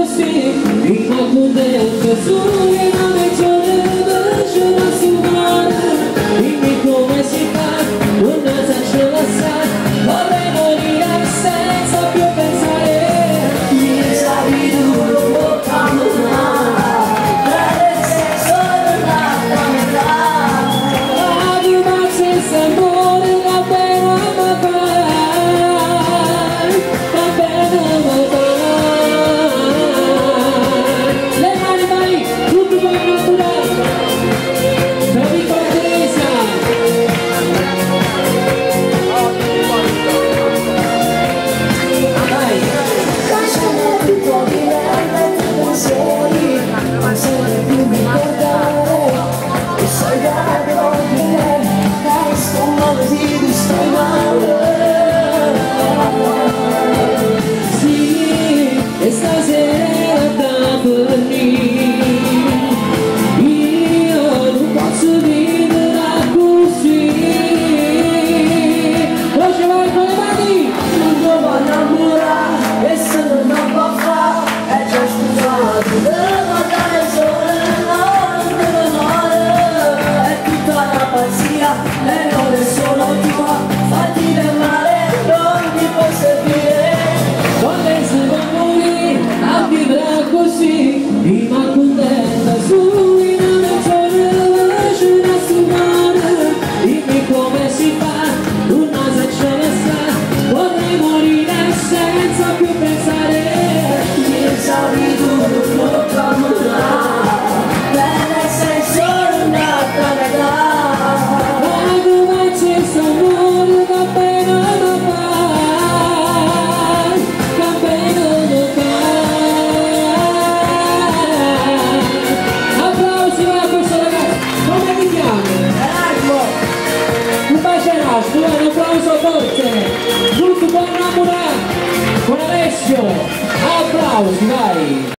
così, mi contento solo in una mezz'ora vicino a su mare. Dimmi come si fa, non ce la sa, vorrei morire senza più pensare. Mi sa di duro Le mani vai, tutto buon naturale. La piccola Teresa. Vai. Cancella i tuoi pensieri, non serve più ricordare che sei davvero di me, questo modo di stai male. Sì, e stasera da venire, io non posso vivere così. Voce vai con le mani! Non devo innamorare e se non ho può fare, è già scusato, devo dare solo l'onore, è tutta una pazzia e non è solo tua, fatti del male non ti può servire. Quando si può morire a vivere così, mi contenta su in una mezz'ora vicino a su mare. Dimmi come si fa, una se ce la sa, vorrei morire senza più pensare. Mi sa di duro bene sei solo una canada. Quando c'è amore da bene da fare, da bene da fare. Applausi a questo ragazzo, come ti chiami? Erasmo! Un bacio Erasmo, un applauso forte, tutto buon innamorato, con Alessio, applausi, vai!